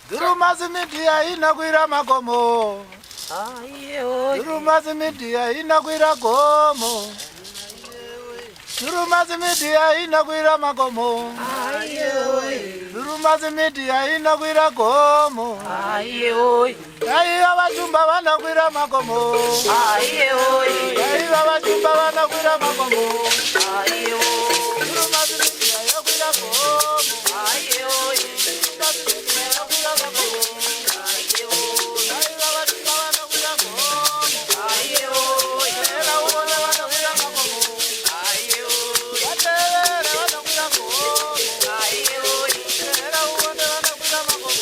Drewmas Media inokwira makomo. Drewmas Media inokwira gomo. Drewmas Media inokwira makomo. Drewmas Media inokwira gomo. Aiwa vachumba vanokwira makomo. Aiwa vachumba vanokwira makomo. Drewmas Media yokwira gomo. Drewmas Media yokwira makomo. Aiwa vachumba vanokwira gomo. Era uone vanokwira makomo. Vatevere vanokwira gomo. Era uone vanokwira makomo.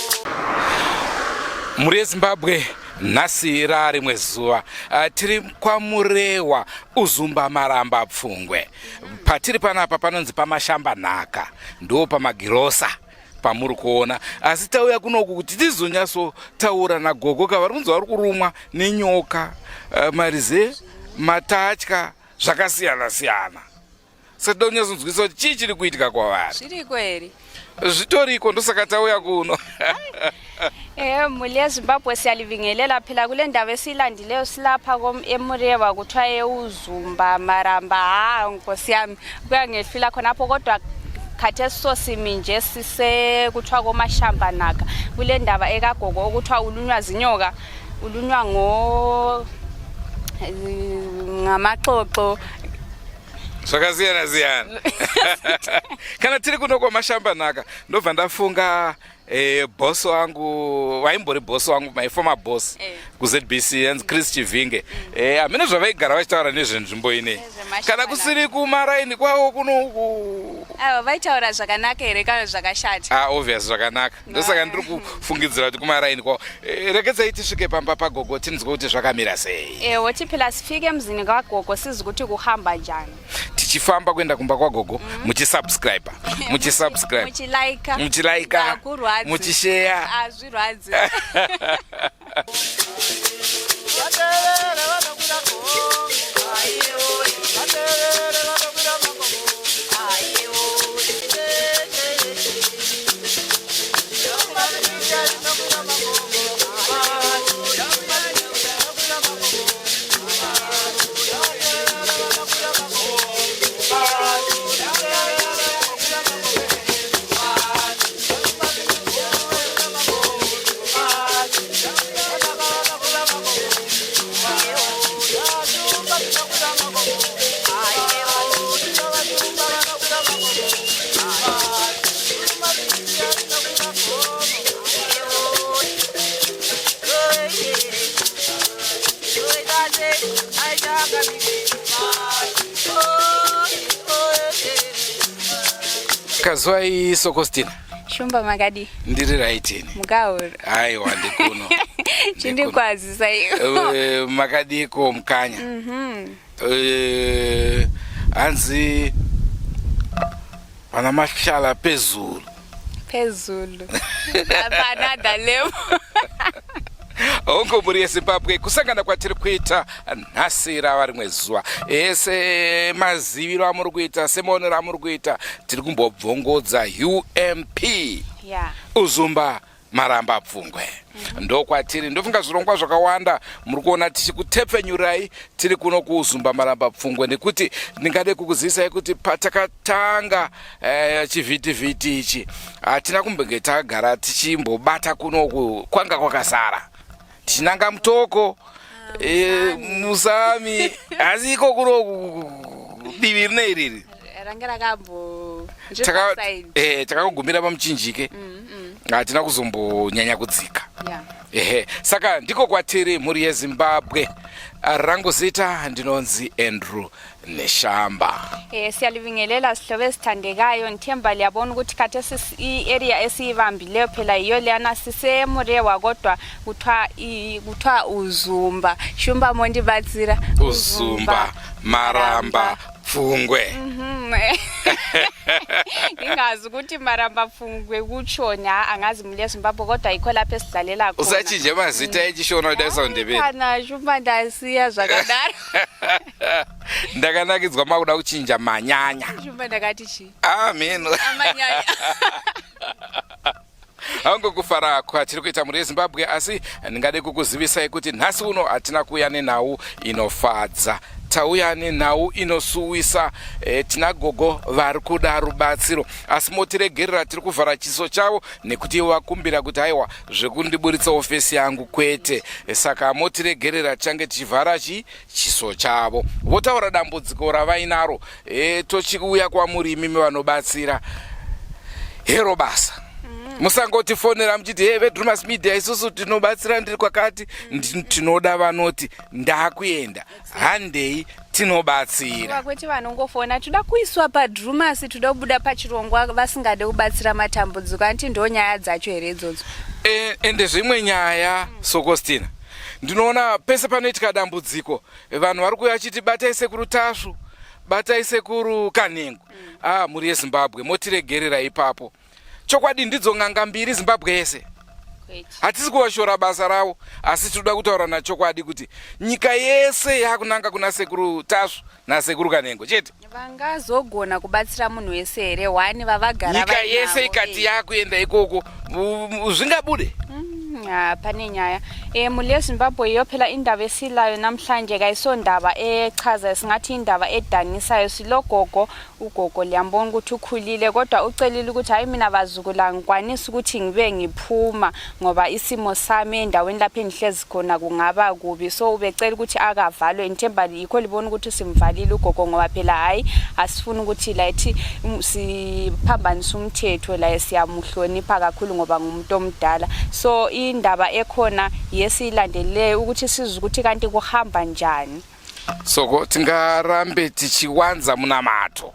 Mhuri yeZimbabwe, nhasi rarimwe zuva. Tiri kwaMurewa, Uzumba Maramba Pfungwe. Patiri panapa panonzi paMashamba Nhaka, ndo pamagirosa pamuri kuona. Asi tauya kunoku kuti tizonyatsotaura nagogo ka vari kunzi vari kurumwa nenyoka, marize, matatya, zvakasiyana siyana. Saka toda kunyatsonzwisisa kuti chii chiri kuitika kwavari. Zviriko here? Zvitoriko, ndosaka tauya kuno. Mhuri yeZimbabwe, siyalibingelela phela kule ndaba esiyilandileyo. Silapha eMurewa, kuthiwa eUzumba Maramba. Ha, nkosi yami, kuyangehlula khonapho, kodwa khathesi sosimi nje sise kuthiwa koMashambanaka kule ndaba ekagogo okuthiwa ulunywa zinyoka, ulunywa ngo ngamaxoxo. Zvakasiyana siyana. Kana tiri kuno kwaMashambanaka, ndobva ndafunga boss wangu, vaimbori boss wangu, my former boss kuZBC, yanzi Chris Chivinge. Hamene zvavaigara vachitaura nezvenzvimbo ineyi, kana kusiri kumaraini kwavo kunoku. Ava vaitaura zvakanaka here kana zvakashata? Ah, obvious zvakanaka. Ndosaka ndiri kufungidzira kuti kumaraini kwavo. Regedzai tisvike pamba pagogo, tinzwe kuti zvakamira sei. Wothi phela sifike emzini kagogo, sizi ukuthi kuhamba njani. Tichifamba kuenda kumba kwagogo, muchisubscribe, muchisubscribe, muchilaika, muchilaika, Hakurwadzi. Muchishare. Hazvirwadzi. Vatevere vanokwira gomo. Vatevere vanokwira makomo. Drewmas Media inokwira makomo. Drewmas Media inokwira makomo. Vatevere vanokwira makomo. Vatevere vanokwira makomo. Drewmas Media inokwira makomo. Vanokwira makomo. Vachumba tinokwira makomo. Vachumba vanokwira makomo. Drewmas Media inokwira gomo. Kazwai Sokostina. Shumba, makadi? Ndiri right ini. Mukaura. Aiwa, ndikuno. Chindikwazisa iyo. Makadiko mukanya? Hanzi pana mashala pezulu. Phezulu, another level. Hongu, mhuri yeZimbabwe, kusangana kwatiri kuita nhasi rava rimwe zuva. Ese maziviro amuri kuita, semaonero amuri kuita, tiri kumbobvongodza UMP, Uzumba Maramba Pfungwe, ndokwatiri. Ndofunga zvirongwa zvakawanda muri kuona tichikutepfenyurai tiri kuno kuUzumba Maramba Pfungwe, nekuti ndingade kukuzivisai kuti patakatanga chivhitivhiti ichi, hatina kumbenge tagara tichimbobata kunoku. Kwanga kwakazara, tichinanga Mutoko, Musami, asi iko kunoku divi rine iriri Range rakambo Takangogumira paMuchinjike, hatina kuzombonyanya kudzika. Ehe, saka ndiko kwatiri, mhuri yeZimbabwe. Rangu zita ndinonzi Andrew Neshamba. Siyalibingelela sihlobo esithandekayo. Ngithemba liyabona ukuthi khathesi i-area esiyibambileyo phela yiyo leyana siseMurewa, kodwa kuthiwa Uzumba. Shumba, mondibatsira. Uzumba Maramba Pfungwe. Ngingazi ukuthi Maramba Pfungwe kutshoni. Ha, angazi mhuri yeZimbabwe, kodwa yikho lapho esidlalela khona. Usachinje mazita echishona kuda kusaundebere. Kana Shumba, ndasiya zvakadaro. Ndakanakidzwa makuda kuchinja manyanya. Shumba, ndakati chii? Amen. Amanyanya. Angokufara kwatiri kuita mhuri yeZimbabwe, asi ndingade kukuzivisai kuti nhasi uno hatina kuuya nenhau inofadza, tauya nenhau inosuwisa. Tina gogo vari kuda rubatsiro, asi motiregerera, tiri kuvhara chiso chavo nekuti ivo vakumbira kuti aiwa, zvekundiburitsawo face yangu kwete. Saka motiregerera, tichange tichivhara chiso chavo, votaura dambudziko ravainaro. Tochiuya kwamuri imimi vanobatsira. Hero basa. Musangotifonera muchiti, "He, veDrumas Media, isusu tinobatsira, ndiri kwakati." Tinoda vanoti, "Ndakuenda, handei tinobatsira." Kwete vanongofona, "Toda kuiswa paDrumas, toda kubuda pachirongwa," vasingade kubatsira matambudziko. Anti ndo nyaya dzacho here idzodzo? Ende zvimwe nyaya, Sokostina, ndinoona pese panoitika dambudziko, vanhu vari kuuya vachiti, "Batai Sekuru Tasvu, batai Sekuru Kanengo." Ah, mhuri yeZimbabwe, motiregerera ipapo. Chokwadi ndidzo n'anga mbiri Zimbabwe yese. Hatisi kuvashora basa ravo, asi tinoda kutaura nachokwadi kuti nyika yese yakunanga kuna Sekuru Tasvu naSekuru Kanengo chete. Vangazogona kubatsira munhu wese here? Wani vavagara Nyika vainavo, yese ikati yakuenda ikoko, zvingabude? Ah, pane nyaya. Mhuri yeZimbabwe, iyo phela indaba esilayo namhlanje. Kayisondaba echaza, singathi indaba edanisayo. Silogogo, ugogo liyambona ukuthi ukhulile, kodwa ucelile ukuthi, "Hayi, mina bazukulu, angikwanisi ukuthi ngibe ngiphuma ngoba isimo sami endaweni lapho engihlezi khona kungaba kubi." So ubecela ukuthi akavalwe. Ngithemba yikho libona ukuthi simvalile ugogo, ngoba phela hayi, asifuni ukuthi layithi siphambanise umthetho. La siyamuhlonipha kakhulu ngoba ngumuntu omdala. So indaba ekhona yesiyilandelileyo ukuthi sizwe ukuthi kanti kuhamba njani. Soko tingarambe tichiwanza munamato,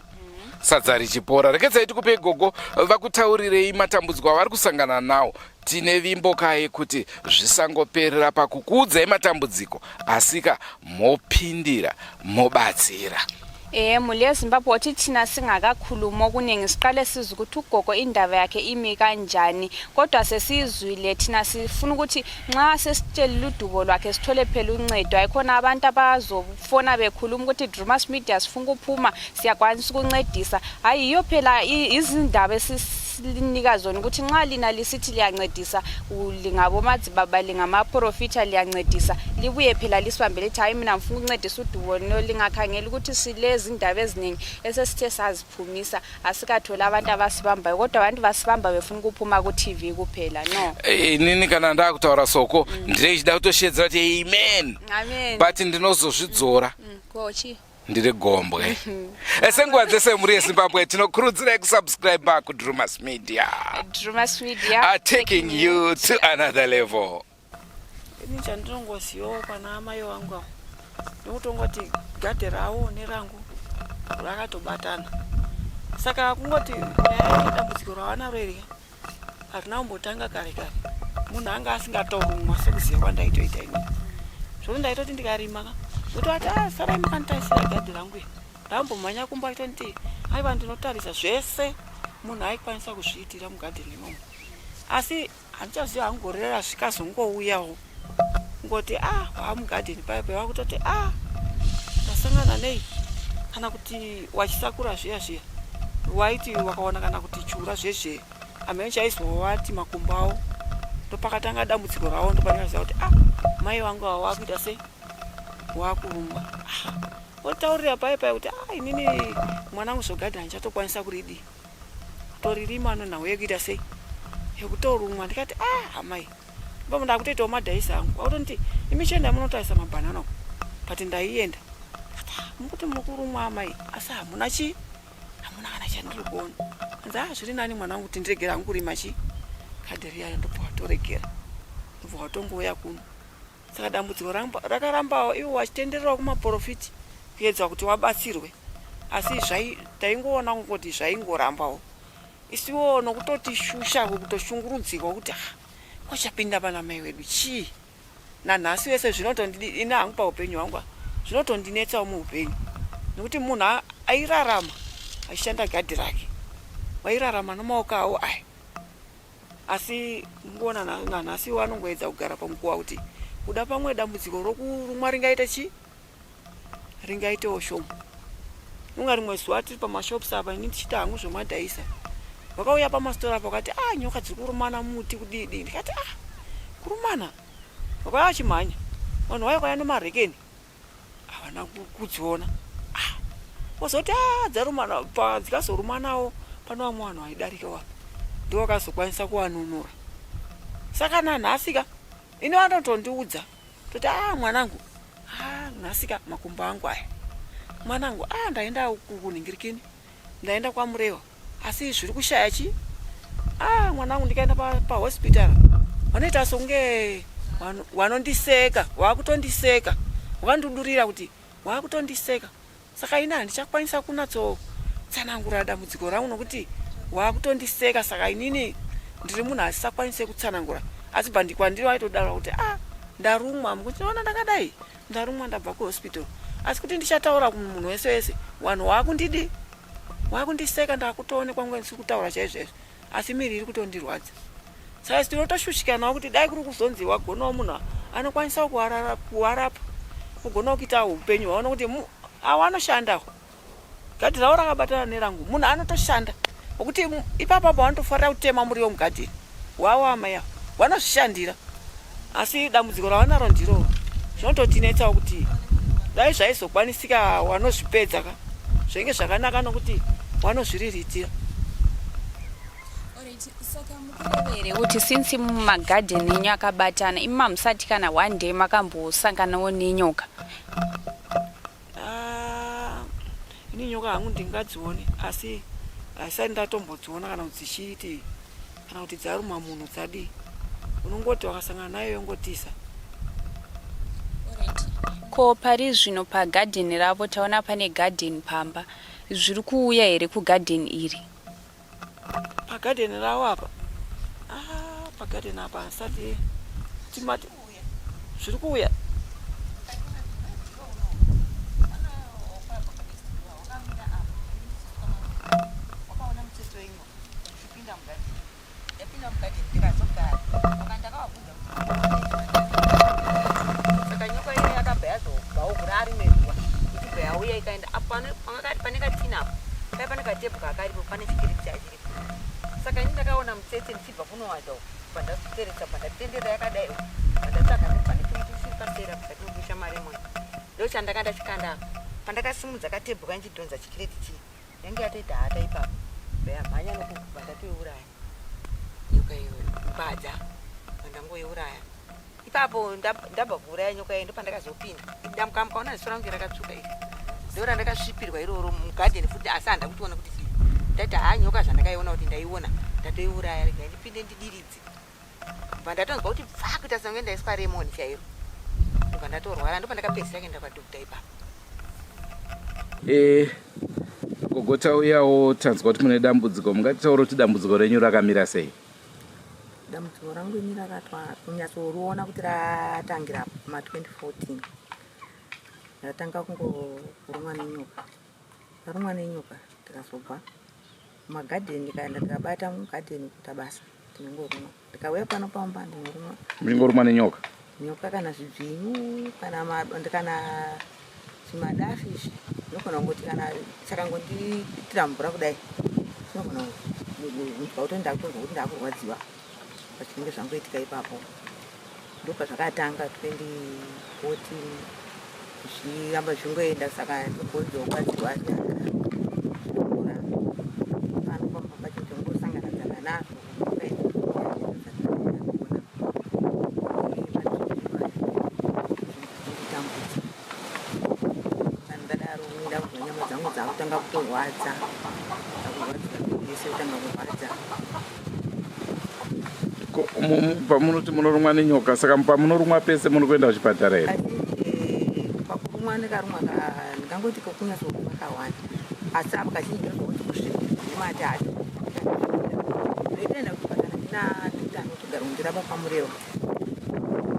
sadza richipora. Rekedzai tikupei gogo vakutaurirei matambudziko avari kusangana nawo. Tine vimbo kaye kuti zvisangoperera pakukuudzai matambudziko, asika mopindira mobatsira. Mhuri yeZimbabwe, uthi thina singakakhulumi okuningi, siqale sizwe ukuthi ugogo indaba yakhe imi kanjani. Kodwa sesizwile, thina sifuna ukuthi nxa sesitshelile udubo lwakhe, sithole phela uncedo. Ayikhona abantu abazofona bekhuluma ukuthi, "Drumas Media, sifuna ukuphuma, siyakwanisa ukuncedisa." Hayi, yiyo phela izindaba esilinika zona, ukuthi nxa lina lisithi liyancedisa, lingabomadzibaba, lingamaprofita, liyancedisa, libuye phela lisibambe lithi, "Hayi, mina ngifuna ukuncedisa udubo." No, lingakhangela ukuthi silezi indaba eziningi esesithe saziphumisa, asikatholi abantu abasibambayo, kodwa abantu basibamba befuna ukuphuma ku-TV kuphela. No. Inini kana ndakutaura soko, ndinenge chida kutoshedzera kuti amen. Amen. But ndinozozvidzora. Kochi Ndiri gombwe. Senguva dzese, mhuri yeZimbabwe, tinokurudzirai kusubscribe kuDrumas Media. Drumas Media are taking you to another level. Ini chandinongozivawo pana amai vangu avo, ndokutongoti gadhe ravo nerangu rakatobatana. Saka kungoti nyaya yedambudziko ravanaro iri harina kumbotanga kare kare. Munhu anga asingatorumwa sekuziva kwandaitoita ini, zvokuti ndaitoti ndikarima ka, ndotovati, "A, sarai makanditarisira gadhe rangu iri." Ndambomhanya kumba, itonditi, "Aiwa, ndinotarisa zvese." Munhu aikwanisa kuzviitira mugadheni imomo, asi handichaziva hangu gore rasvika zongouyawo ngoti, "A, waamugadheni paipa." Wakutoti, "A, ndasangana nei?" Kana kuti wachisakura zviya zviya, waiti wakaona kana kuti chura zvezve amene chaizwa, wati makumbo awo. Ndopakatanga dambudziko ravo. Ndopandikaziva kuti, "A, mai vangu ava wakuita sei, wakurumwa." Ah, otaurira pai pai kuti, "A, inini mwanangu, zvogadhi handichatokwanisa kuridii, kutoririma nonhau yekuita sei, yekutorumwa." Ndikati, "A, amai, ipapo ndakutoitawo madhaisi angu." Wakutonditi, "Imi chiendai munotarisa mabhanana uko." But ndaienda, ndikati, "Ah, mukuti muri kurumwa amai, asi hamuna chii, hamuna kana chandiri kuona." Anzi, "A, zviri nani mwana wangu kuti ndiregere hangu kurima chi gadhi riyayo." Ndobva watoregera, ndobva watongouya kuno. Saka dambudziko rakarambawo, ivo vachitendererawo kumaprofiti kuedza kuti wabatsirwe, asi taingoona kungoti zvaingorambawo. Isiwo nokutoti shusha, kutoshungurudzirwa kuti, "Ah, kwachapinda pana mai wedu chii nanhasi?" Wese zvinotondidi ini hangu paupenyu hwangu, zvinotondinetsawo muupenyu, nekuti munhu airarama achishanda gadhi rake, wairarama nomaoko awo aya. Asi ngoona nanhasi iwo anongoedza kugara pamukuwa kuti kuda pamwe dambudziko rokurumwa ringaite chii, ringaitewo shoma. Unga rimwe zuva tiri pamashops apa, ini ndichiita hangu zvemadhaisa. Vakauya pamastora apo vakati ah nyoka dziri kurumana muti kudii dii. Ndikati ah kurumana. Vakauya vachimhanya. Vanhu vaya vakauya nemarekeni havana kudziona. Ah vozoti ah dzarumana pa dzikazorumanawo pane vamwe vanhu vaidarika wa ndivo vakazokwanisa kuvanunura. Saka nanhasi ka ini vanotondiudza toti ah mwanangu ah nhasi ka makumbo angu aya mwanangu ah ndaenda kunhingirikini ndaenda kwamurewa asi zviri kushaya chi ah mwanangu ndikaenda pahospital pa vanoita sokunge vanondiseka vakutondiseka vakandidurira kuti wakutondiseka saka ini handichakwanisa kunatsotsanangura dambudziko rangu nokuti wakutondiseka saka inini ndiri munhu asisakwanise kutsanangura asi bva kwandiri vaitodaura kuti ah ndarumwa mukuchiona ndakadai ndarumwa ndabva kuhospital asi kuti ndichataura kumunhu wese wese vanhu wakundidi wakundiseka ndakutoonekwa kunge ndisiri kutaura chaizvo izvo asi miri iri kutondirwadza saka isu tinotoshushikanawo kuti dai kuri kuzonzi wagonawo munhu anokwanisa kuvarapa ugonawo kuita upenyu hwavo nokuti avo anoshandawo gadhi ravo rakabatana nerangu munhu anotoshanda nokuti ipapa pavanotofarira kutema muriwo mugadheni wavo amai avo vanozvishandira asi dambudziko ravanaro ndiroro zvinototinetsawo kuti dai zvaizokwanisika wanozvipedza ka zvinenge zvakanaka nokuti wanozviriritira Saka mukureva here kuti since mumagarden enyu akabatana imi mamusati kana one day makambosanganawo nenyoka? Ah, ini nyoka hangu ndingadzione asi haisati ndatombodziona kana kuti dzichiiti kana kuti dzaruma munhu dzadii unongoti wakasangana nayo yongotiza. Ko pari zvino pagarden ravo taona pane garden pamba zviri kuuya here kugarden iri? Pagarden ravo apa ah, pagarden apa handisati timati zviri kuuya Ndapinda mugadheni ndikazogara saka ndakavabvunza kuti saka nyoka iya yakabva yazobvawo kuri rimwe zuva ichibva yauya ikaenda apo pangakati pane katina apo kai pane katebhu kakaripo pane chikiriti chachiripo saka ini ndakaona mutsetse ndichibva kunowadza uko pandateretsa pandatenderera yakadai uko pandatsvaga pane chimuti chiri paseri apo chatinokusha maremoni ndochandanga ndachikanda apo pandakasimudza katebhu kanchidhonza chikireti chii Yange yatoita hata ipapo ndayamhanya nokubva ndatoiuraya nyoka iyoyo mbadza ndangoiuraya ipapo ndabva kuuraya nyoka iyoyo ndopandakazopinda ndamuka mukaona ziso rangu rakatsvuka iri ndo randakasvipirwa iroro mugadheni futi asi handa kutiona kuti chii ndati haa nyoka zvandakaiona kuti ndaiona ndatoiuraya rega ndipinde ndidiridze bva ndatonzwa kuti pfaa kuita senge ndaiswa remoni chairo ndobva ndatorwara ndopandakapedzisira kuenda kwadokta ipapo eh, gogo tauyawo tanzwa kuti mune dambudziko mungatitaura kuti dambudziko renyu rakamira sei dambudziko rangu ini rakatwa kunyatsoriona kuti ratangira ma 2014 ndatanga kungorumwa nenyoka ndarumwa nenyoka ndikazobva mumagadheni ndikaenda ndikabata mugadheni kuita basa ndinongorumwa ndikauya pano pamba ndinorumwa ndingorumwa nenyoka nyoka kana zvidzvinyu kana kana zvimadafi izvi ndinogona kungoti kana chakangondiitira mvura kudai chinogona kunzwa kuti ndakutonzwa kuti ndakurwadziwa pachinenge zvangoitika ipapo Ndopazvakatanga 2014 zvichiramba zvichingoenda saka ndobvonzorwadziwa zvinokura pano pamba pacho tinongosanganadzana nazvo nditambudza ndadaro ndakuzwa nyama dzangu dzakutanga kutorwadza dzakurwadzira miviri yese yotanga kurwadza Pamunoti munorumwa nenyoka saka pamunorumwa pese muri kuenda kuchipatara here? Eh, pakurumwa ndikarumwa ndingangoti kokunyatsorumwa kawanda asi apo kazhinji ndozvakuti kusvika nemati acho ndoitoenda kuchipatara ndina doctor anotogara kundirapa pamurewa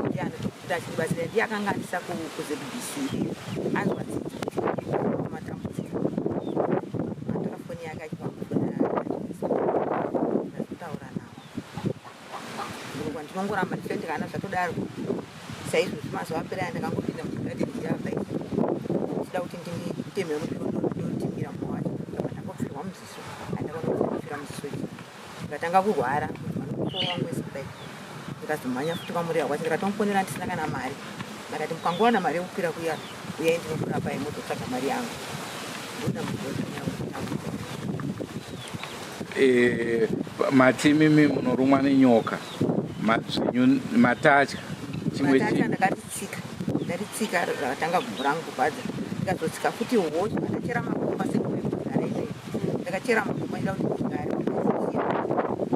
ndiye anotokuti achindibatsira ndiye akanga andisa kuzbc anzwa tsitsi matambudziko atora foni yake Ndataura navo ndinongoramba ndichiti kana zvatodaro saizvozvi mazuva apera aya ndakangopinda muchigadheni chiya ndichida kuti nditeme muriwo ndotimira mumwe wacho ndangopfirwa muziso andakaona kuti ndopfira muziso ichi. Ndikatanga kurwara musoro wangu wese kudai. Ndikazomhanya futi kwaMurehwa kwacho ndikatomufonera ndisina kana mari. Ndakati mukangowana mari yekukwira kuya uyai ndinokurapai mozotsvaga mari yangu. Ndodambudziko randinaro. Eh, mati imimi munorumwa nenyoka madzvinyu matatya chimwe Matatya ndakaritsika ndaritsika rakatanga gumbo rangu kurwadza ndikazotsika futi hosha ndakachera makomba sekugara izve ndakachera makomba ndida kuti ndigare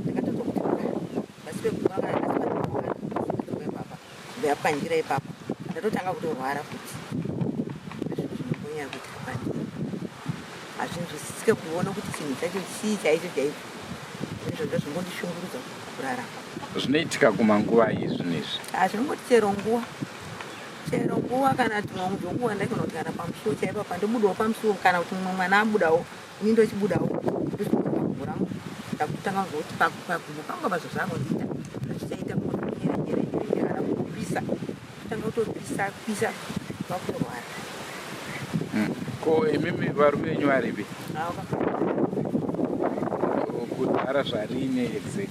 ndakatozwa kuti pasi pegumbo ipapa ndapanjira ipapa ndatotanga kutorwara futi zvinonyanya kuitika pandiri hazvinzwisisike kuona kuti chinhu chacho chii chaicho chaicho izvo ndozvingondishungurudza kurarama. Zvinoitika kumanguva ayi zvinhu izvi? Hazvingoti chero nguva chero nguva kana dzimwe dzenguva ndaigona kuti kana pamusuwo chaipo apa ndobudawo pamusuwo kana kuti mumwe mwana abudawo ini ndochibudawo ndosvika rangu ndakutanga kunzwa kuti pagumbo pangu apa zvazvangondiita hazvichaita kunyere nyere nyere kana kupisa kutanga kutopisa pisa vakutorwara. Ko imimi varume venyu varipi? Kudhara zvarini exactly?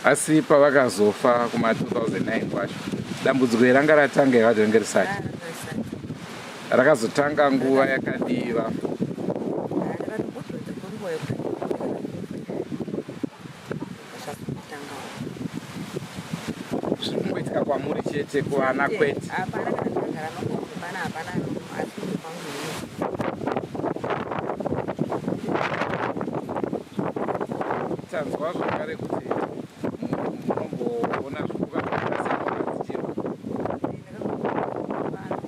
Asi pavakazofa kuma 2009 kwacho dambudziko iri ranga ratanga here ringe risati? Rakazotanga nguva yakadii vafa? Zviri kungoitika kwamuri chete kuvana kwete. Hapana kana ndakagara nokupana hapana asi kwangu Tanzwa zvakare kuti munomboona zvipuka zvakaita senyoka dzichirwa.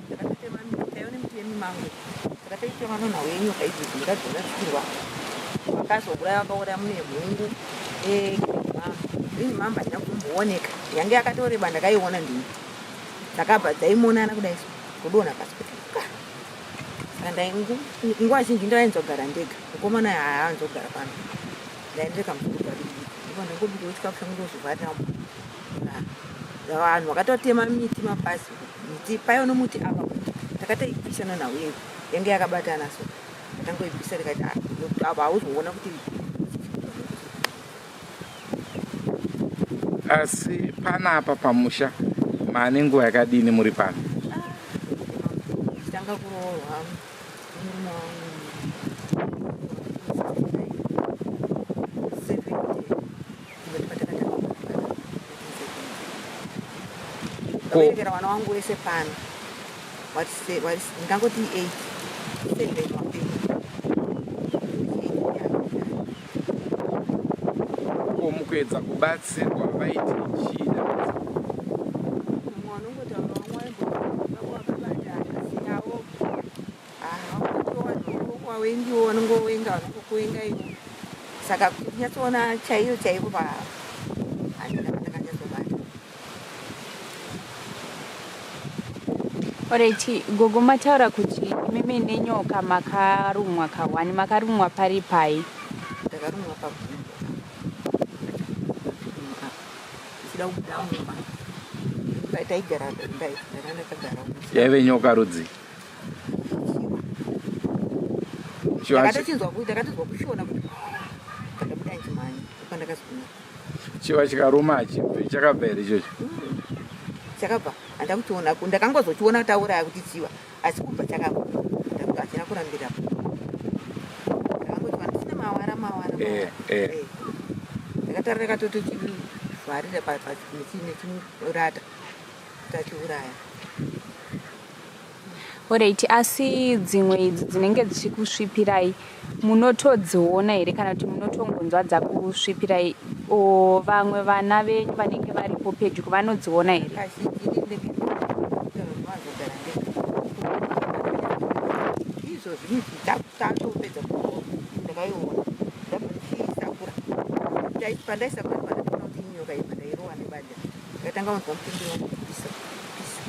Ndakatotema miti taiona miti yemimango takatoitema nonhau yenyoka idzi ndikadziona dzichirwa vakazouraya vakauraya mune mhungu green mamba haina kuzombooneka yange yakatoreba ndakaiona ndini dzakabva dzaimonana kudai so kudonha pasi kuti ka saka nguva zhinji ndainzogara ndega mukomana haaanzogara pano ndaendeka musoro padiki ndipo ndangobikawo chikafu changu ndozvivharira vanhu vakatotema miti mapazi miti paiva nomuti apa takatoibvisa nonhau yedu yange yakabatana so takangoibvisa tikati ah, nokuti apa hauzoona kuti asi panapa pamusha maane nguva yakadini muri pano ah, tanga kuroorwa murume wangu Ndaberekera vana wangu wese pano ndingangoti 8 7 wapenyu. Ko mukuedza kubatsirwa vaiti chii dambudziko? Mumwe anongoti vamwe vakabata asi avo wawengiwo vanongowenga vanongokuwenga ivo saka kuti tinyatsoona chaiyo chaivo pa handina pandakanyatsobata. Alright, gogo mataura kuti imimi nenyoka makarumwa kahwani, makarumwa pari pai? Ndakarumwa pagumbo apa ndichida kubuda mumba taigara ndanga ndakagara Yaive nyoka rudzi? Ndakatochinzwa kuti ndakatozwa kushona kuti ndakabuda ndichimhanya ndopandakazoona. Chiva chikaruma hachibve chakabva here ichocho? Chakabva handina kuchiona ndakangozochiona tauraya kuti chiva asi kubva chakabva hachina kurambira ndakangochiwana chisina mawara mawara eh, eh. eh. ndakatarira katotochivharira nechirata tachiuraya. Horaiti, asi dzimwe idzi dzinenge dzichikusvipirai munotodziona here kana kuti munotongonzwa dzakusvipirai o vamwe vana venyu vanenge varipo pedyo vanodziona here? Kazhinji ini ndenge ndinozogara ndega. Izvozvi tatopedza ndakaiona ndabva ndichiisakura pandaisakura pandatoona kuti inyoka iyi pandairowa nebadza ndakatanga kunzwa mupindiro wangu kupisa kupisa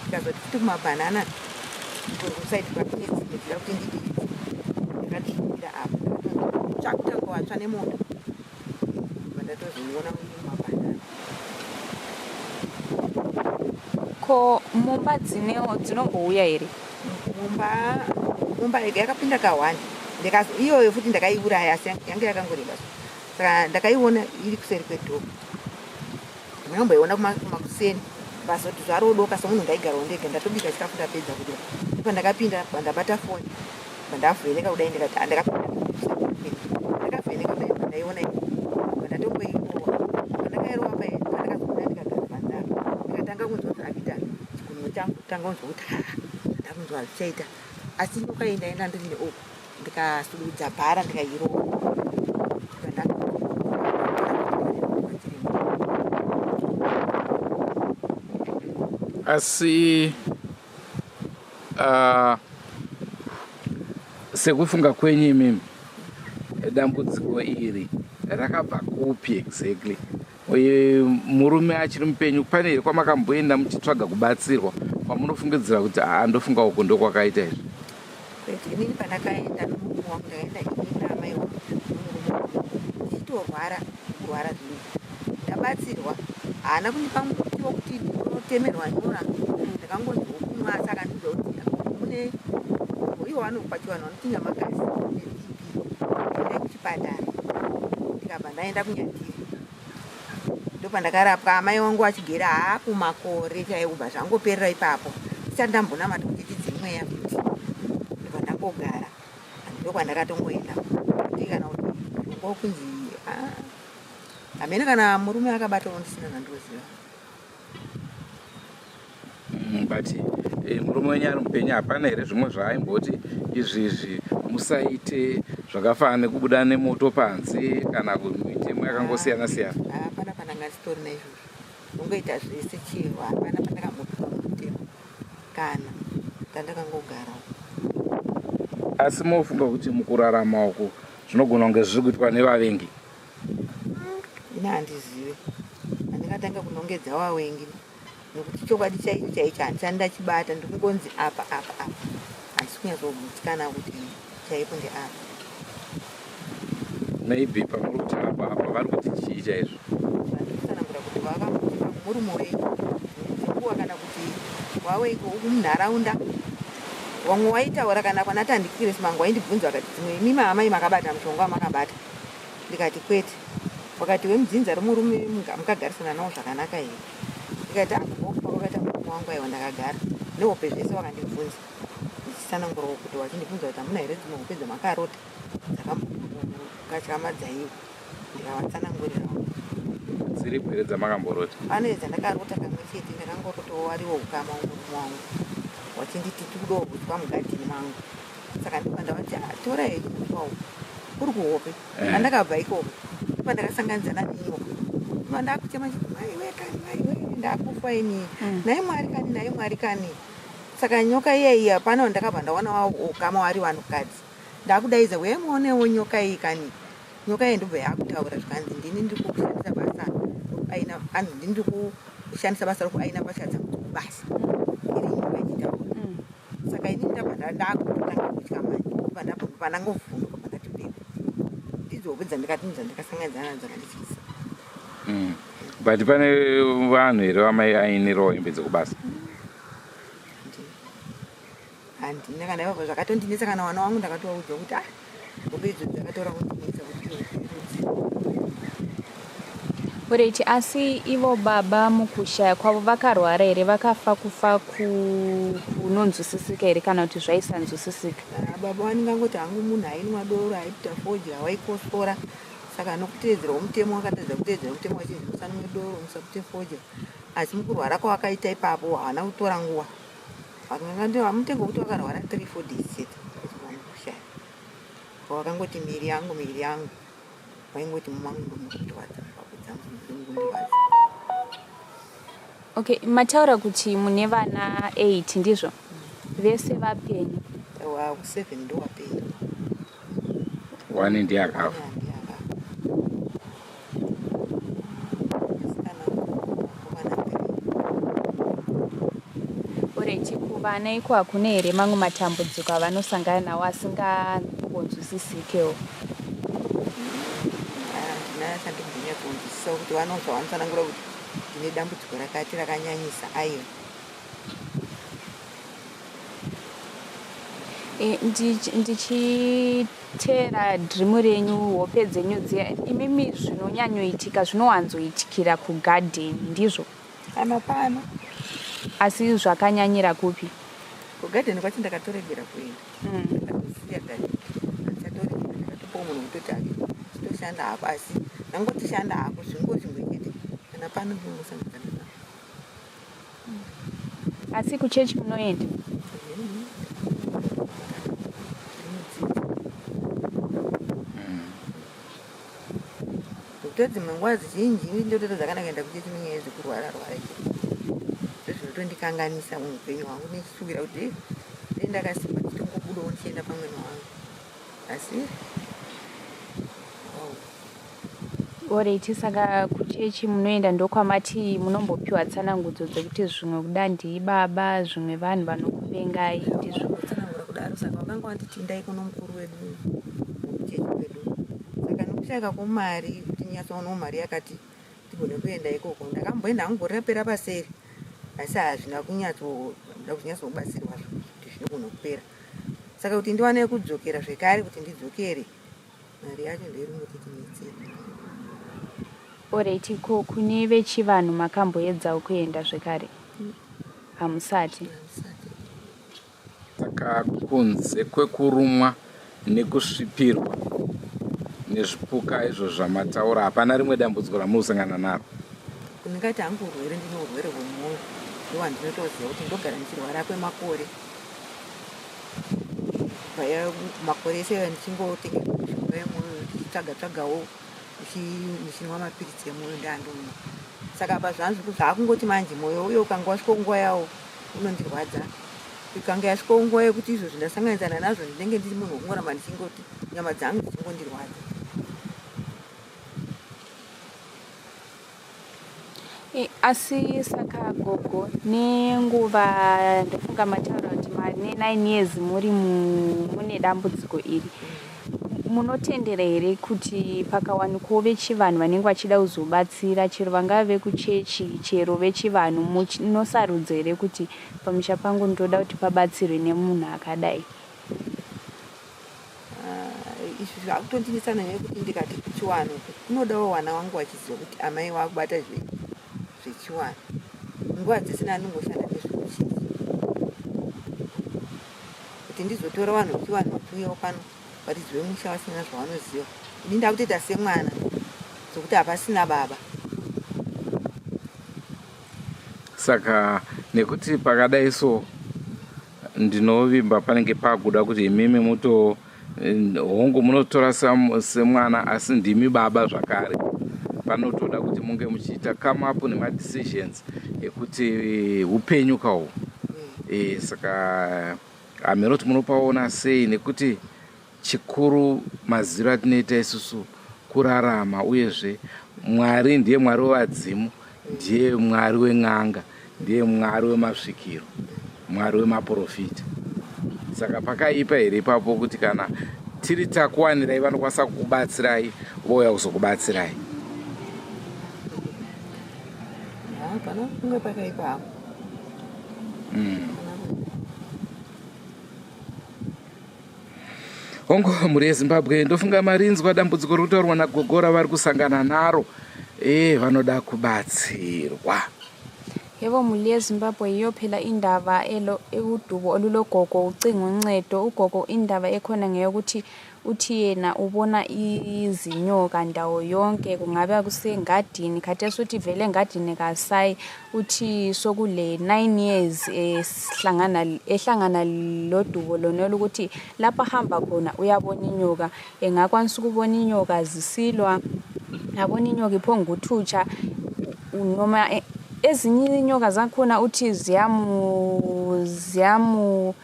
ndikazoti futi kumabhanana kusaidi kwakune tsime ndida kuti ndidiridze ndakadimira apo tsvakutanga watsva nemoto ndatozoiona mumabhanana. Ko mumba dzinombouya here? Mumba mumba yakapinda kahwani iyoyo futi ndakaiuraya asi yange yakangoreba so saka ndakaiona iri kuseri kwedhoo ndinomboiona kumakuseni vazoti zvarodoka somunhu ndaigarawo ndega ndatobika chikafu ndapedza kudya pandakapinda pandabata foni pandavheneka kudai ndikati ah, ndakapinda ndakavheneka kudai pandaiona pandatomboirowa pandakairova paye pandakazobuda ndikagara panze apa ndikatanga kunzwa zvaakuita chigunwe changu kutanga kunzwa kuti haa ndakunzwa zvichaita asi nyoka iyi ndaenda ndiri neuku ndikasududza bhara ndikairova asi sekufunga kwenyu imimi dambudziko iri rakabva kupi exactly uye murume achiri mupenyu pane here kwamakamboenda muchitsvaga kubatsirwa kwamunofungidzira kuti haa ndofunga uku ndokwakaita izvi Kwete, inini pandakaenda nomurume wangu ndakaenda ini naamai wangu nomurume wangu tichitorwara kurwara zvino ndabatsirwa haana kundipa muti wokuti ndinotemerwa nyora ndakangonzi wokumwa asi akandiudza kuti mune ivo vanopa chivanhu vanoti nyamakasi neBP endai kuchipatara ndikabva ndaenda kunyatiri ndopandakarapwa amai wangu vachigera haa kumakore chaiwo kubva zvangoperera ipapo ndisati ndambonamata kuti tidzimweya futi ndobva ndangogara ndokwandakatongoenda kuti kana kuti ngokunzi ah, hamene kana murume akabatawo ndisina zvandoziva But murume wenyu ari mupenyu hapana here zvimwe zvaaimboti izvi izvi musaite zvakafanana nekubuda nemoto panze kana mitemo yakangosiyana siyana? Hapana pandanga nditori naizvozvo, ungoita zvese chero hapana pandakambopiwa mutemo kana tandakangogarawo. Asi mofunga kuti mukurarama uku zvinogona kunge zviri kuitwa nevavengi? Ini handizive, handingatanga kunongedza vavengi nekuti chokwadi chaicho chaicho handisati ndachibata, ndikungonzi apa apa apa, handisi kunyatsogutsikana kuti chaipo ndeapa. Maybe pamuri kuti apa apa vari kuti chii chaizvo? Vandikutsanangura kuti vakamuti murume wenyu dzenguva kana kuti wawengu munharaunda vamwe waitaura kana kwana tandikiresi mangu waindibvunza vakati dzimwe imimi amai makabata mushonga wamakabata Ndikati kwete. Wakati wemudzinza remurume mukagarisana nawo zvakanaka here? Ndikati ah kubva kufa kwakaita murume wangu aiwa ndakagara nehope zvese wakandibvunza ndichitsanangurawo kuti wachindibvunza kuti hamuna here dzimwe hope dzamakarota dzakambokatyamadza iwo ndikavatsanangurirawo. Dziripo here dzamakamborota? Pane dzandakarota kamwe chete ndakangorotawo wariwo ukama wemurume wangu wachinditi tikudawo huswa mugadheni mangu saka ndobva ndavati ah, tora henyu huswa uhu kuri kuhope eh. pandakabva ikoko ndopandakasanganidzana nenyoka ndobva ndakuchema chiti maiwe kani maiwe ndakufa ini mm. nhai mwari kani nhai mwari kani saka nyoka iya iya pano ndakabva ndaona ukama wari vanhukadzi ndakudaidza uye muonewo nyoka iyi kani nyoka iyi ndobva yakutaura zvikanzi ndini ndiri kushandisa basa rokuaina anzi ndini ndiri kushandisa basa rokuaina mbatya dzangu dzokubasa iri nyoka ichitaura mm. Saka ini ndabva ndakutanga kutya manje ndobva ndabva pandangovhunduka pandati pepu ndidzo hope dzandikati dzandakasanganidzana nadzo dzakandityisa. Mm. But pane vanhu here vamai ainirawo hembe dzekubasa? Handina kana ipapo zvakatondinetsa kana wana wangu ndakatovaudza kuti ah hope idzo dzakatora kundinetsa kuti Alright, asi ivo baba mukushaya kwavo vakarwara here vakafa kufa kunonzwisisika here kana kuti zvaisanzwisisika? Ah, baba vaningangoti hangu munhu ainwa doro aiputa fodya waikosora saka nokuteedzerawo mutemo wakatadza kuteedzera mutemo wachinzi musanwe doro musapute fodya asi mukurwara kwavakaita ipapo havana kutora nguva mutengo wekuti vakarwara 3 4 days chete kushaya wakangoti miri yangu miri yangu Waingoti mumangu ndomukurwadza mbabvu dzangu ndomukundirwadza. Okay, mataura kuti mune vana 8 ndizvo? Vese vapenyu? Wa 7 ndowapenyu. One ndiye akafa. Ndiye akafa. Asikana vana 3. Alright, kuvana iko hakuna here mamwe matambudziko avanosangana nawo asingangonzwisisikewo? Handina chandinonyatsonzwisisa kuti vanonzwa vanotsanangura kuti ndine dambudziko rakati rakanyanyisa aiwa. E, ndichiteera dream renyu, hope dzenyu dziya, imimi zvinonyanyoitika zvinowanzoitikira kugadheni, ndizvo? Kana pano. Asi zvakanyanyira kupi? Kugadheni kwacho ndakatoregera kuenda. Ndakatosiya gadheni, handichatoregera. Ndakatopawo munhu kutoti ake chitoshanda hako, asi ndangoti shanda hako zvingo zvimwe chete. Kana pano ndinongosangana nazvo. Asi kuchechi munoenda? Nekuti dzimwe nguva dzizhinji ndotoita zvakanaka kuenda kuchechi nenyaya yezvekurwara rwara izvi. Ndozvinotondikanganisa muupenyu hwangu nechishuwira kuti dai ndakasimba ndichitongobudawo ndichienda pamwena wangu. Asi oh. Alright, saka kuchechi munoenda ndokwamati munombopiwa tsanangudzo dzekuti zvimwe kuda ndibaba, zvimwe vanhu vanokuvengai, ndizvo? Kutsanangura kudaro, saka vakanga vanditi endai kuno mukuru wedu wekuchechi kwedu. Saka nekushayika kwemari kuti ndinyatsoonawo mari yakati ndigone kuenda ikoko. Ndakamboenda hangu gore rapera paseri asi hazvina kunyatsoda kunyatsobatsirwa kuti zvinogona kupera. Saka kuti ndiwane kudzokera zvekare kuti ndidzokere mari yacho ndoiri kungotiti netsei. Alright, ko kune vechivanhu makamboedzawo kuenda zvekare? Hamusati? Handisati. Saka kunze kwekurumwa nekusvipirwa nezvipuka izvo zvamataura, hapana rimwe dambudziko ramunosangana naro? Ndingati hangu urwere, ndine urwere hwemwoyo ndohwandinotoziva kuti ndogara ndichirwara kwemakore. Kubva makore ese aya ndichingotenga mishonga yemwoyo ndichitsvaga tsvagawo ndichinwa mapiritsi emwoyo ndoandomwa. Saka apa zvakungoti manje mwoyo uyo ukanga wasvika nguva yawo unondirwadza. Ikanga yasvika nguva yekuti izvozvi ndasanganisana nazvo ndinenge ndiri munhu wekungoramba ndichingoti nyama dzangu dzichingondirwadza. Asi saka gogo, nenguva ndofunga mataura kuti mane 9 years muri mune dambudziko iri, munotendera here kuti pakawanikwawo vechivanhu vanenge vachida kuzobatsira, chero vangave vekuchechi chero vechivanhu, munosarudza here kuti pamusha pangu ndoda kuti pabatsirwe nemunhu akadai? Izvi zvakutondinetsa nenyaya yekuti ndikati kuchiwanhu kunodawo vana vangu vachiziva kuti amai vakubata zvechiwanhu. Nguva dzese ndandingoshanda nezvekuchechi. Kuti ndizotora vanhu vechivanhu vachiuyawo pano varidzi vemusha vasina zvavanoziva. Ini ndakutoita semwana sokuti hapasina baba. Saka nekuti pakadai so ndinovimba panenge pakuda kuti imimi muto hongu munotora semwana asi ndimi baba zvakare. Panotoda kuti munge muchiita come up nemadecisions ekuti upenyu kawo. Saka hameno kuti munopaona sei, nekuti chikuru maziro atinoita isusu kurarama, uyezve Mwari ndiye Mwari wevadzimu, ndiye Mwari wen'anga, ndiye Mwari wemasvikiro, Mwari wemaprofita. Saka pakaipa here ipapo kuti kana tiri takuwanirai vanokwanisa kukubatsirai vouya kuzokubatsirai? Hapana kunge pakaipa hapo. Hongu, mhuri yeZimbabwe, ndofunga marinzwa dambudziko riri kutaurwa nagogo ravari kusangana naro. Vanoda kubatsirwa. Yebo, mhuri yeZimbabwe, yiyo phela indaba elo udubo olulogogo ucinga uncedo. Ugogo indaba ekhona ngeyokuthi uthi yena ubona izinyoka ndawo yonke, kungabe kusengadini. Khathesi uthi vele engadini kasayi, uthi sokule 9 years ehlangana ehlangana lodubo lonolu ukuthi lapho ahamba khona uyabona inyoka. Engakwanisa ukubona inyoka zisilwa, abona inyoka iphonga ukuthutsha, noma ezinye inyoka zakhona uthi ziyamu ziyamu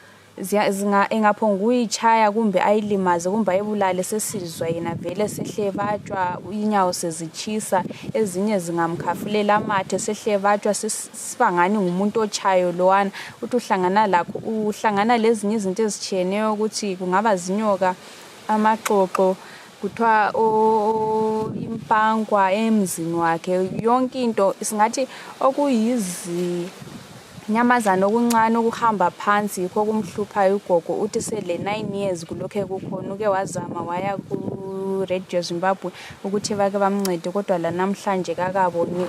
engaphonga ukuyitshaya kumbe ayilimaze kumbe ayibulale, sesizwa yena vele sehlebatshwa inyawo sezitshisa. Ezinye zingamkhafulela amathe sehlebatshwa, sibangani ngumuntu otshayo lowana. Uthi uhlangana lakho, uhlangana lezinye izinto ezitshiyeneyo ukuthi kungaba zinyoka, amaxoxo, kuthiwa impankwa emzini wakhe, yonke into singathi okuyizi Nyamazana okuncane okuhamba phansi yikho okumhluphayo ugogo uthi sele 9 years kulokhe kukhona uke wazama waya ku-Radio Zimbabwe ukuthi bake bamncede kodwa lanamhlanje kakaboni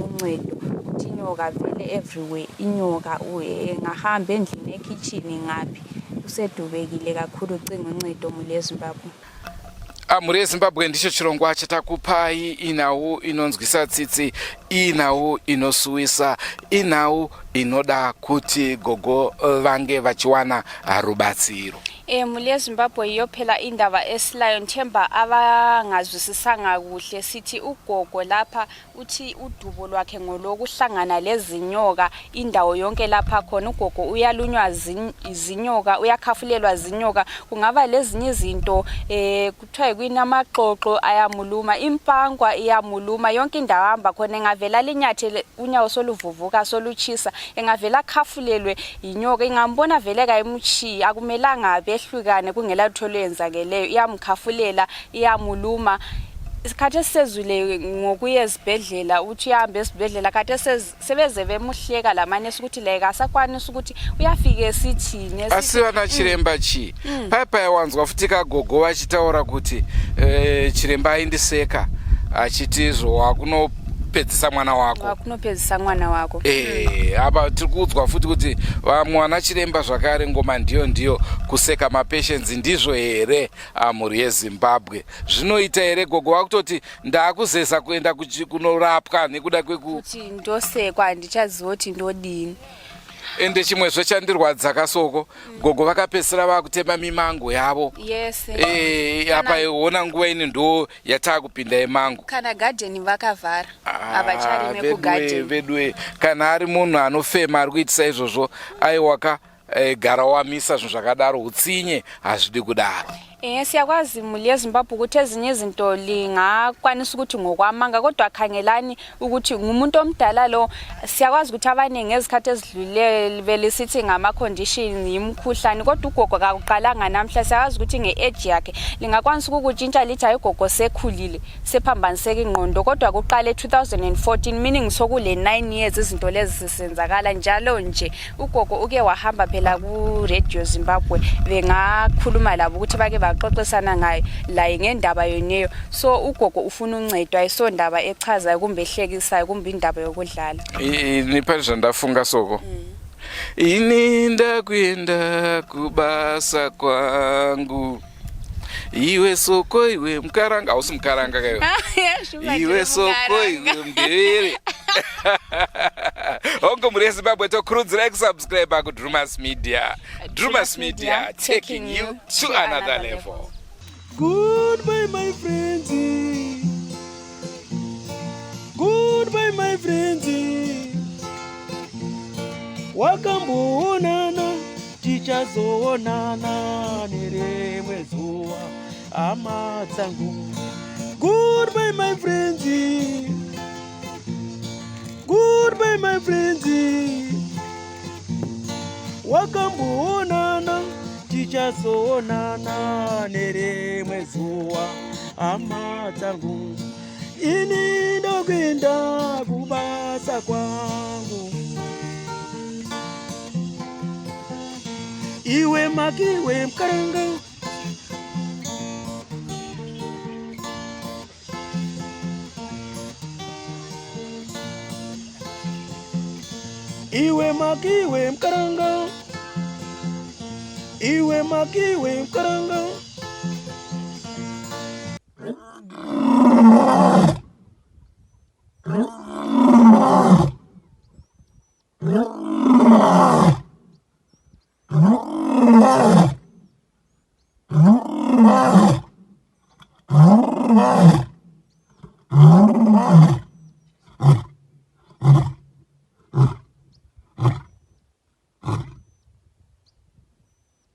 uncedo uthi inyoka vele everywhere inyoka engahamba endlini ekhitshini ngaphi usedubekile kakhulu ucinga uncedo muli eZimbabwe. Ah, mhuri yezimbabwe ndicho chirongwa chatakupai inhau inonzwisa tsitsi inhau inosuwisa inhau inoda kuti gogo vange vachiwana rubatsiro E, mhuri yezimbabwe yiyo phela indaba esilayo ngithemba abangazwisisanga kuhle sithi ugogo lapha Uthi udubo lwakhe ngolokuhlangana lezinyoka indawo yonke lapha khona ugogo uyalunywa zinyoka uyakhafulelwa zinyoka kungaba lezinye izinto eh kuthiwa yikuyini amaxoxo ayamuluma impankwa iyamuluma yonke indawo ahamba khona engavela linyathele unyawo soluvuvuka solutshisa engavela akhafulelwe yinyoka ingambona vele kayimutshiyi akumelanga behlukane kungela lutho oluyenzakeleyo iyamkhafulela iyamuluma isikhathi esisezwile ngokuya ezibhedlela uthi uyahamba esibhedlela khathi sebeze bemuhleka lamanesi ukuthi like asakwanisi ukuthi uyafika esithini asi vana chiremba chii mm. paya paya wanzwa futi kagogo vachitaura kuti eh, chiremba aindiseka achiti izvo wakunopedzisa mwana wako wakunopedzisa mwana wako eh, apa tiri kuudzwa futi kuti vamwe vana chiremba zvakare ngoma ndiyo ndiyo kuseka mapatients ndizvo here Ah, mhuri yezimbabwe zvinoita here gogo vakutoti ndakuzeza kuenda kunorapwa nekuda kwekuti ndosekwa handichaziva kuti ndodini ende chimwezve chandirwadza kasoko mm. gogo vakapedzisira vakutema mimango yavo yes. E, apa ona nguva ini ndo yataakupinda yemango kana gadheni vakavhara ah, havacharime kugadheni veduwe kana ari munhu anofema ari kuitisa izvozvo aiwaka Eh, gara wamisa zvinhu zvakadaro utsinye hazvidi kudaro Eh siyakwazi muli yeZimbabwe ukuthi ezinye izinto lingakwanisa ukuthi ngokwamanga kodwa khangelani ukuthi ngumuntu omdala lo siyakwazi ukuthi abaningi ngezikhathi ezidlule belisithi ngama condition yimkhuhlane kodwa ugogo kakuqalanga namhla siyakwazi ukuthi nge-age yakhe lingakwanisa ukukutshintsha lithi hayi ugogo sekhulile sephambaniseka ingqondo kodwa kuqale 2014 meaning sokule 9 years izinto lezi zisenzakala njalo nje Ugogo uke wahamba phela ku-Radio Zimbabwe bengakhuluma labo ukuthi bake baxoxisana ngayo laye ngendaba yoneyo so ugogo ufuna uncedo ayisondaba echazayo kumbe ehlekisayo kumbe indaba yokudlala. Ini pane zvandafunga soko mm. Ini ndakuenda kubasa kwangu iwe soko iwe mukaranga hausi mukaranga kaiwe iwe soko iwe mndevere hongo mhuri yezimbabwe tokurudzirai kusubscribe kudrumas media drumas media taking you to another level Goodbye my friends. Goodbye my friends. Wakamboonana tichazoonana nerimwe zuva hama dzangu. Goodbye my friends. Goodbye my friends. Wakamboonana tichazoonana nerimwe zuva hama dzangu. Ini ndokuenda kubasa kwangu. Iwe makiwe mkaranga Iwe makiwe mkaranga Iwe makiwe mkaranga.